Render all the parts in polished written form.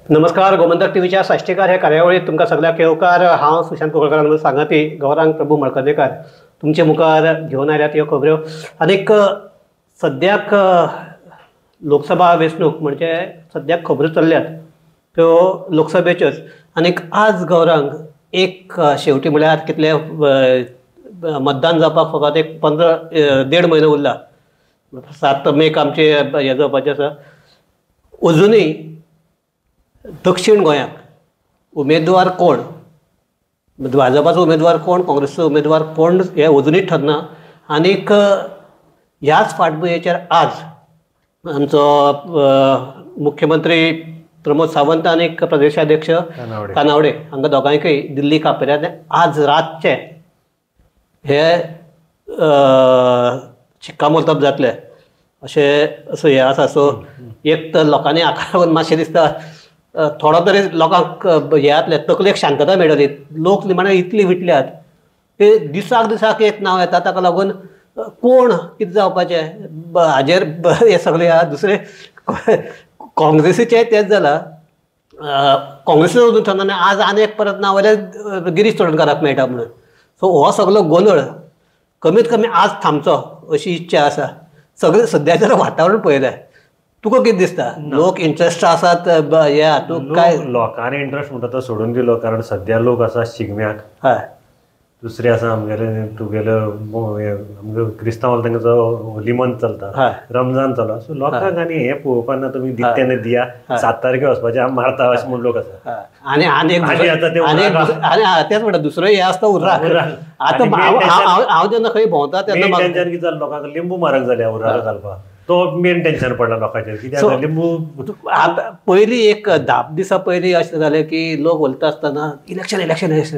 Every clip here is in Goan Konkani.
नमस्कार, गोमंतक टीव्हीच्या साश्टीकार ह्या कार्यावळीत तुमकां सगळ्याक येवकार. हांव सुशांत कुंकळकर सांगाती गौरांग प्रभू मळकर्णेकार तुमचे मुखार घेवन आयल्यात ह्यो खबऱ्यो. आनीक सद्याक लोकसभा वेंचणूक म्हणजे सद्याक खबऱ्यो चल्ल्यात त्यो लोकसभेच्योच. आनीक आज गौरांग एक शेवटी म्हळ्यार कितले मतदान जावपाक फकत एक 15-1.5 म्हयनो उरला. 7 मेक आमचे हें जावपाचें आसा. अजुनूय दक्षिण गोंयाक उमेदवार कोण, भाजपाचो उमेदवार कोण, काँग्रेसचो उमेदवार कोण हें अजुनूय ठरना. आनीक ह्याच फाटभुंयेचेर आज आमचो मुख्यमंत्री प्रमोद सावंत आनी प्रदेशाध्यक्ष तानावडे हांकां दोगांयकय दिल्लीक आपयल्यात. आज रातचे हे शिक्कामोर्तब जातले अशें असो हें आसा. सो एक तर लोकांनी हाका लागून मातशें दिसता थोडो तरी लोकांक हें जातलें, तकलेक शांतता मेळटली. लोक निमाणे इतली विटल्यात की दिसाक दिसाक एक नांव येता, ताका लागून कोण कितें जावपाचें हाजेर हें सगळें आहा. दुसरें काँग्रेसीचें तेंच जालां. काँग्रेसीचो अजून ठरना आनी आज आनी एक परत नांव जाल्यार गिरीश चोडणकाराक मेळटा म्हणून. सो हो सगळो गोंदळ कमीत कमी आज थांबचो अशी इच्छा आसा. सगळें सद्याचें वातावरण पळयलें, तुका कितें दिसता? लोक इंट्रस्ट आसात ह्या तूं काय? लोकांनी इंट्रस्ट म्हणटा तो सोडून दिलो, कारण सद्या लोक आसा शिगम्याक. हय, दुसरे आसा आमगेले तुगेले आमगे क्रिस्तांव तांचो होली मंथ चलता, रमजान चलता. सो लोकांक आनी हें पळोवपाक ना, तुमी दित्ते न्ही दिया 7 तारखे वचपाचें आमी मारता अशें म्हूण लोक आसा. आनी आनी तेच म्हणटा दुसरो हें आसता उर्राक. आतां हांव जेन्ना खंय भोंवता तेन्ना टेंशन कितें जालें लोकांक, लिंबू म्हारग जाल्या उर्राक घालपाक, तो मेन टेंशन पडला लोकांचेर. कित्याक लिंबू आतां पयलीं एक 10 दिसां पयलीं अशें जालें की लोक उलयता आसतना इलेक्शन इलेक्शन इलेक्शन.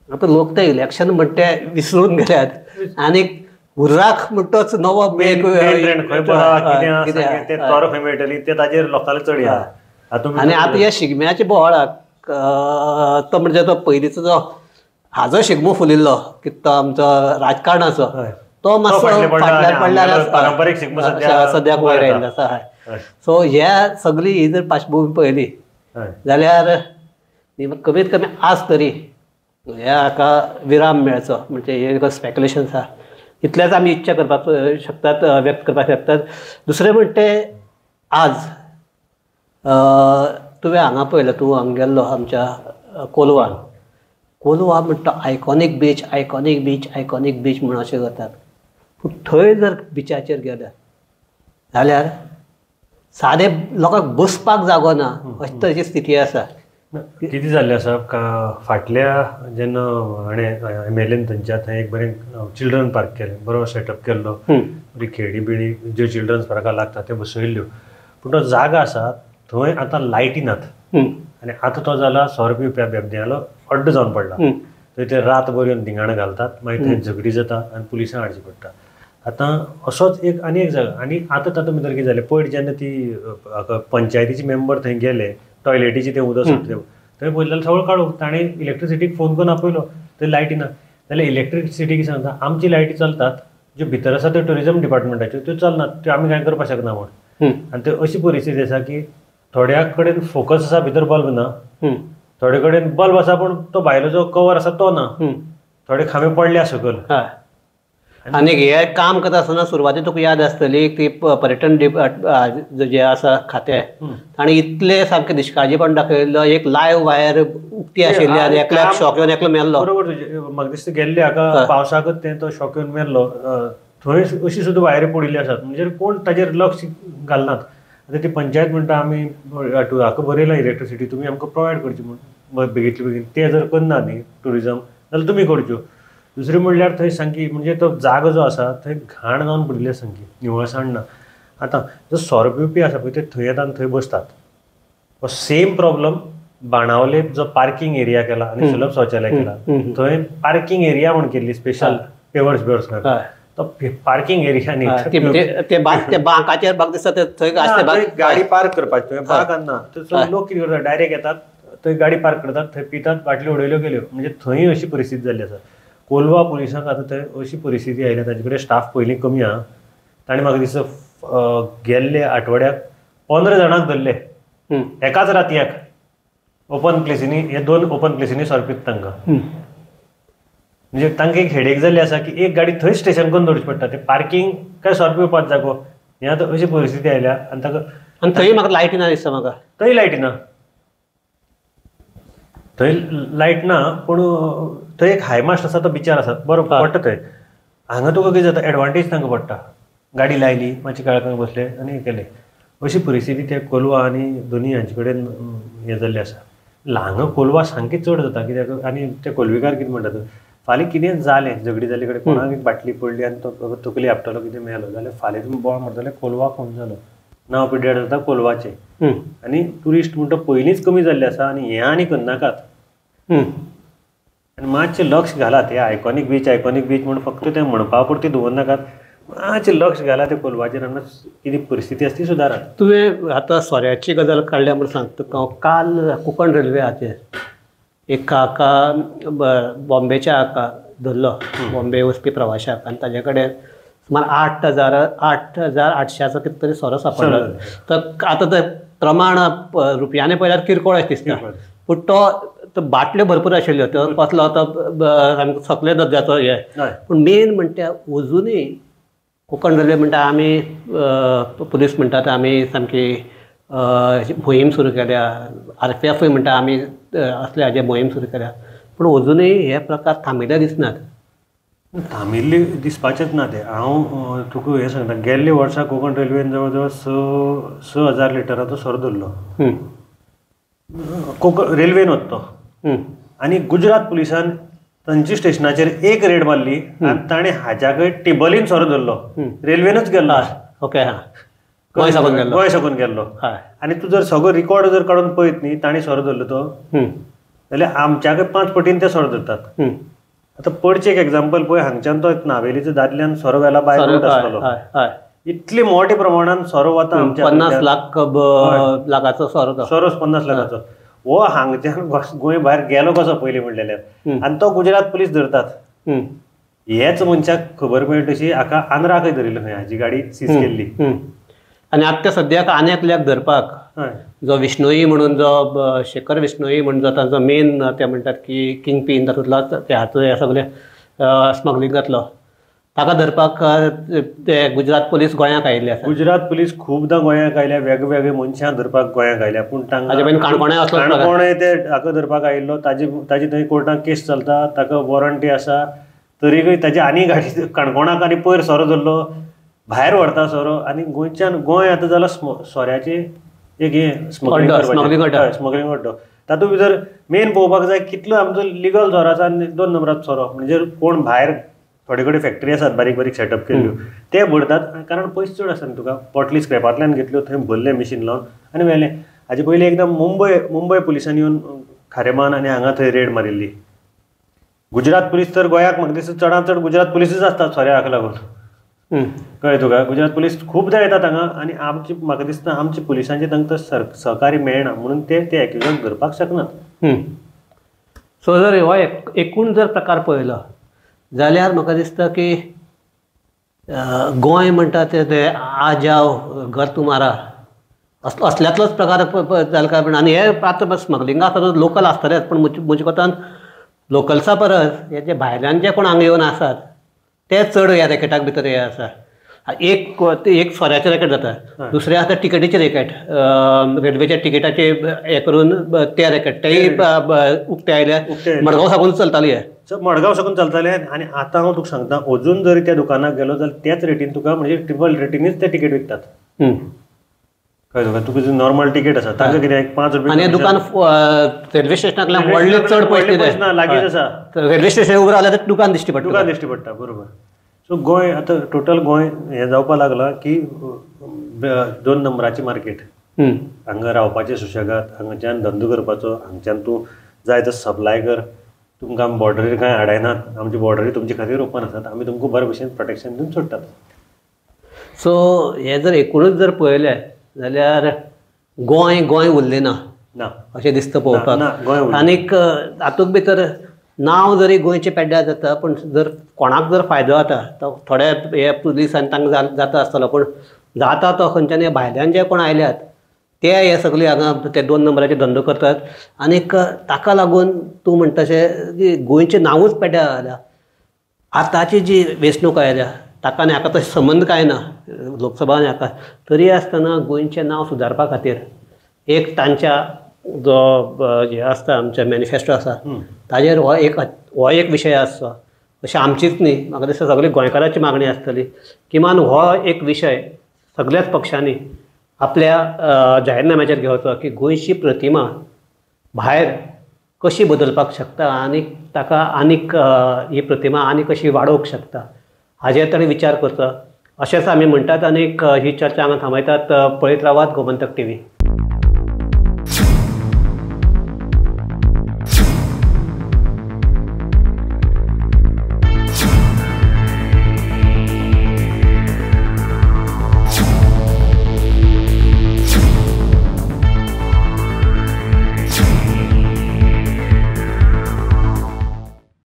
आतां लोक ते इलेक्शन म्हणटा ते विसरून गेल्यात आनी उर्राक म्हणटोच नवो मेळटली ते ताजेर लोकांक चड. आनी आतां ह्या शिगम्याच्या बोवाळाक तो म्हणजे तो पयलींचो जो हाजो शिगमो फुलिल्लो की तो आमचो राजकारणाचो तो मातसो फाटल्यान पडल्यार पारंपारीक शिगमो सद्याक वयर आयिल्लो आसा. सो ह्या सगळी ही जर पार्श्वभूमी पळयली जाल्यार कमीत कमी आज तरी ह्या हाका विराम मेळचो म्हणजे हे स्पेक्युलेशन आसा इतलेंच आमी इच्छा करपाक शकतात, व्यक्त करपाक शकतात. दुसरें म्हणटे आज तुवें हांगा पळयलें, तूं हांगा गेल्लो आमच्या कोलवान. कोलवा म्हणटा iconic beach, iconic beach, iconic beach म्हणून अशें करतात. पूण थंय जर बिचाचेर गेले जाल्यार सादे लोकांक बसपाक जागो ना अशी तरेची स्थिती आसा. कितें जाल्लें आसा फाटल्या जेन्ना हाणें एम एल एन थंयच्या थंय एक बरें चिल्ड्रन पार्क केलें, बरो सेटअप केल्लो, बरी खेळणी बिळणी ज्यो चिल्ड्रन्स पार्काक लागता त्यो बसयल्ल्यो. पूण तो जागा आसा थंय आतां लायटी नात आनी आतां तो जाला सोरो पिवप्या बेबद्यांलो अड्डो जावन पडला. थंय ते रातभर येवन धिंगाणां घालतात, मागीर थंय झगडी जाता आनी पुलिसांक हाडची पडटा. आतां असोच एक आनी एक जागा. आनी आतां तातूंत भितर कितें जालें, पयर जेन्ना ती पंचायतीचे मेंबर थंय गेले टॉयलेटीचें तें उदक सोडटा थंय पळयलें जाल्यार सगळो काडूंक ताणें इलेक्ट्रिसिटीक फोन करून आपयलो, थंय लायटी ना. जाल्यार इलेक्ट्रिसिटी कितें सांगता, आमची लायटी चलतात, ज्यो भितर आसा त्यो ट्युरिजम डिपार्टमेंटाच्यो त्यो चलनात, त्यो आमी कांय करपाक शकना म्हूण. आनी त्यो अशी परिस्थिती आसा की थोड्या कडेन फोकस आसा भितर बल्ब ना, थोडे कडेन बल्ब आसा पूण तो भायलो जो कवर आसा तो ना, थोडे खांबे पडले सकयल. आनी हे काम करता आसतना सुरवाती तुका याद आसतली की पर्यटन जे आसा खातें ताणें इतलें सामकें निश्काळजीपण दाखयल्लो, एक लायव्ह वायर उक्ती आशिल्ली आनी एकल्याक शॉक येवन एकलो मेल्लो. बरोबर तुजें, म्हाका दिसता गेल्ले हाका पावसाकच तें तो शॉक येवन मेल्लो. थंय अशी सुद्दां वायरी पडिल्ली आसात, म्हणजे कोण ताजेर लक्ष घालनात. आतां ती पंचायत म्हणटा आमी हाका बरयलां इलेक्ट्रिसिटी तुमी आमकां प्रोवायड करची म्हूण बेगींतले बेगीन, ते जर करना न्ही ट्युरिजम जाल्यार तुमी करच्यो. दुसरें म्हणल्यार थंय सामकी म्हणजे तो जागो जो आसा थंय घाण जावन पडिल्ली आसा सामकी, निवळसाण ना. आतां जो सोरो पिवपी आसा पळय ते थंय येता आनी थंय बसतात. हो सेम प्रॉब्लम बाणावले जो पार्किंग एरिया केला आनी सुलभ शौचालय केला थंय पार्किंग एरिया म्हूण केल्ली स्पेशल पेवर्स बिवर्स तो पार्किंग एरिया न्ही, ते बांकाचेर म्हाका दिसता थंय गाडी पार्क करपाची, थंय बांक ना. लोक कितें करतात, डायरेक्ट येतात थंय गाडी पार्क करतात, थंय पितात, बाटली उडयल्यो गेल्यो. म्हणजे थंय अशी परिस्थिती जाल्ली आसा. कोलवा पुलिसांक आतां थंय अशी परिस्थिती आयल्या, तांचे कडेन स्टाफ पयलीं कमी आहा. ताणें म्हाका दिसता गेल्ले आठवड्याक 15 जाणांक धरले एकाच रातयाक. ओपन प्लेसीनी हे 2 ओपन प्लेसीनी सोरो पिता तांकां. म्हणजे तांकां एक हेडेक जाल्ली आसा की एक गाडी थंय स्टेशन करून दवरची पडटा, ते पार्किंग काय सोरो पिवपाक जागो. हे आतां अशी परिस्थिती आयल्या. आनी ताका आनी थंय म्हाका लायटी ना दिसता, म्हाका थंय लायटी ना, थंय लायट ना, पूण थंय एक हायमास्ट आसा, तो बिचार आसा, बरो पडटा थंय. हांगा तुका कितें जाता, एडवांटेज तांकां पडटा, गाडी लायली मातशी काळखाक बसले आनी हें केलें. अशी परिस्थिती ते कोलवा आनी दोनी हांचे कडेन हें जाल्लें आसा. हांगा कोलवा सामकी चड जाता कित्याक, आनी ते कोलवेकार कितें म्हणटात, फाल्यां कितें जालें झगडी जाल्ले कडेन कोणाक एक बाटली पडली आनी तो तकली आपटलो कितें मेलो जाल्यार फाल्यां तुमी बोवाळ मारतले कोलवा खून जालो, नांव पिड्ड्यार जाता कोलवाचें. आनी ट्युरिस्ट म्हणटा पयलींच कमी जाल्ले आसा आनी हें आनी करनाकात. आनी मातशें लक्ष घालात, हे आयकॉनीक बीच आयकॉनीक बीच म्हूण फक्त तें म्हणपा पुरती दवरनाकात, मातशें लक्ष घालात ते कोलवाचेर, हांगा कितें परिस्थिती आसा ती सुदारात. तुवें आतां सोऱ्याची गजाल काडल्या म्हूण सांगता तुका हांव, काल कोंकण रेल्वे हाचेर एक काका बॉम्बेच्या हाका धरलो, बॉम्बे वचपी प्रवाशाक, आनी ताजे कडेन सुमार 8,800चो कितें तरी सोरो सांपडलो. तर आतां तें प्रमाण रुपयांनी पळयल्यार किरकोळ अशें दिसता, पूण तो बाटल्यो भरपूर आशिल्ल्यो, तो कसलो तो सामको सकले दर्जाचो हें. पूण मेन म्हणटा अजुनूय कोंकण रेल्वे म्हणटा आमी पुलीस म्हणटात आमी सामकी मोहीम सुरू केल्या, आरपीएफूय म्हणटा आमी असले हाजे मोहीम सुरू केल्या, पूण अजुनूय हे प्रकार थांबिल्ले दिसनात. थांबिल्ले दिसपाचेच ना ते. हांव तुका हें सांगता, गेल्ले वर्सा कोंकण रेल्वेन जवळ जवळ 6,000 लिटराचो सोरो धरलो कोंकण रेल्वेन वता तो. आनी गुजरात पुलिसान तांच्या स्टेशनाचेर एक रेड मारली आनी ताणें हाज्या कडेन टेबलीन सोरो धरलो, रेल्वेनूच गेल्लो. ओके, हां, गोंय साकून गेल्लो, गोंय साकून गेल्लो. आनी तूं जर सगळो रिकॉर्ड जर काडून पळयत न्ही ताणें सोरो धरलो तो, जाल्यार आमच्या कडेन 5 पटीन ते सोरो धरतात. आतां पडचें एक एग्जाम्पल पळय, हांगच्यान तो एक नावेलीचो दादल्यान सोरो व्हेला बाय रोड आसतलो, इतले मोठ्या प्रमाणान सोरो वता आमच्या, 50 लाख लाखाचो सोरो, सोरो 50 लाखाचो. हो हांगच्यान गोंय भायर गेलो कसो पयलीं म्हणलेल्यार, आनी तो गुजरात पुलीस धरतात. हेच मनशाक खबर मेळटा तशी हाका आंध्राकय धरिल्लो खंय, हाजी गाडी सीज केल्ली. आनी आतां सद्याक आनी एकल्याक धरपाक जो विष्णोई म्हणून, जो शेखर विष्णोई म्हणून जो तांचो मेन ते म्हणटात की किंग पीन तातूंतलो ते हाचो हे सगळे स्मगलिंगांतलो, ताका धरपाक ते गुजरात पुलीस गोंयाक आयिल्ले आसा. गुजरात पुलीस खुबदां गोंयाक आयल्या, वेगवेगळे मनशां धरपाक गोंयाक आयल्या, पूण तांकां काणकोणे आसलो, काणकोणे ते हाका धरपाक आयिल्लो, ताजी थंय कोर्टाक केस चलता, ताका वॉरंटी आसा, तरीकय ताजी आनी गाडी काणकोणाक आनी पयर सोरो धरलो, भायर व्हरता सोरो. आनी गोंयच्यान गोंय आतां जालां सोऱ्याचें एक हें स्मगलिंग अड्डो. तातूंत भितर मेन पळोवपाक जाय कितलो आमचो लिगल सोरो आसा आनी 2 नंबराचो सोरो, म्हणजे कोण भायर थोडे कडेन फॅक्टरी आसात बारीक बारीक सेटअप केल्ल्यो, ते भरतात, कारण पयशे चड आसा न्ही तुका. बॉटली स्क्रॅपांतल्यान घेतल्यो, थंय भरलें मिशीन लावन आनी व्हेलें. हाजे पयलीं एकदम मुंबय पुलिसांनी येवन खारेमान आनी हांगा थंय रेड मारिल्ली. गुजरात पुलीस तर गोंयाक म्हाका दिसता चडांत चड गुजरात पुलिसूच आसतात सोऱ्याक लागून, कळ्ळें तुका. गुजरात पुलीस खुबदां येतात हांगा आनी आमची म्हाका दिसता आमची पुलिसांचे तांकां सहकार्य मेळना म्हणून ते एक्युजाक धरपाक शकनात. सो जर हो एकूण जर प्रकार पळयलो जाल्यार म्हाका दिसता की गोंय म्हणटा ते आ जाव घर तुम्हारा असल्यांतलोच प्रकार जालो काय म्हण. आनी हे आतां स्मगलिंगा आसता लोकल आसतलेच, पूण म्हज्या कोतान लोकल्सा परस हे जे भायल्यान जे कोण हांगा येवन आसात ते चड ह्या रॅकेटाक भितर हे आसा. एक सोऱ्याचें रॅकेट जाता, दुसरें आसता टिकेटीचें रॅकेट, रेल्वेच्या टिकेटाचे हें करून ते रॅकेट तेय उक्ते आयले, मडगांव साकून चलताली, मडगांव साकून चलताले. आनी आतां हांव तुका सांगता, अजून जरी त्या दुकानाक गेलो जाल्यार त्याच रेटीन तुका, म्हणजे ट्रिपल रेटीनच ते टिकेट विकतात. कळ्ळें तुका, तुका नॉर्मल टिकेट आसा तांकां कितें 5 रुपया. आनी दुकान रेल्वे स्टेशनाक व्हडलें चड पयशे ना, लागींच आसा, रेल्वे स्टेशन उबें रावल्यार दुकान दिश्टी पडटा, दुकान दिश्टी पडटा, बरोबर. सो गोंय आतां टोटल गोंय हें जावपाक लागलां की 2 नंबराची मार्केट, हांगा रावपाचें सुशेगाद, हांगाच्यान धंदो करपाचो, हांगच्यान तूं जाय तसो सप्लाय कर, तुमकां आमी बॉर्डरीर कांय आडायनात, आमची बॉर्डरी तुमचे खातीर ओपन आसात, आमी तुमकां बरे भशेन प्रोटेक्शन दिवन सोडटात. सो हें जर एकूणच जर पळयलें जाल्यार गोंय गोंय उरलें ना ना अशें दिसता पळोवपाक. आनीक हातूंत भितर नांव जरी गोंयचें पेड्ड्यार जाता, पूण जर कोणाक जर फायदो जाता तो थोडे हे पुलीस आनी तांकां जाता आसतलो, पूण जाता तो खंयच्यान भायल्यान जे कोण आयल्यात ते हे सगळे हांगा ते 2 नंबराचे धंदो करतात आनीक ताका लागून तूं म्हणटा तशें की गोंयचें नांवूच पेड्ड्यार जालां. आतांची जी वेंचणूक आयल्या ताका आनी हाका तशें संबंद कांय ना, लोकसभा आनी हाका, तरी आसतना गोंयचें नांव सुदारपा खातीर एक तांच्या जो हें आसता आमचें मॅनिफेस्टो आसा ताजेर हो एक विशय आसचो. अशें आमचीच न्ही, म्हाका दिसता सगळे गोंयकारांची मागणी आसतली किमान हो एक विशय सगळ्याच पक्षांनी आपल्या जाहीरनाम्याचेर घेवचो की गोंयची प्रतिमा भायर कशी बदलपाक शकता आनी ताका आनीक ही प्रतिमा आनी कशी वाडोवंक शकता हाजेर ताणें विचार करचो अशेंच आमी म्हणटात आनीक ही चर्चा हांगा थांबयतात. पळयत रावात गोमंतक टीव्ही.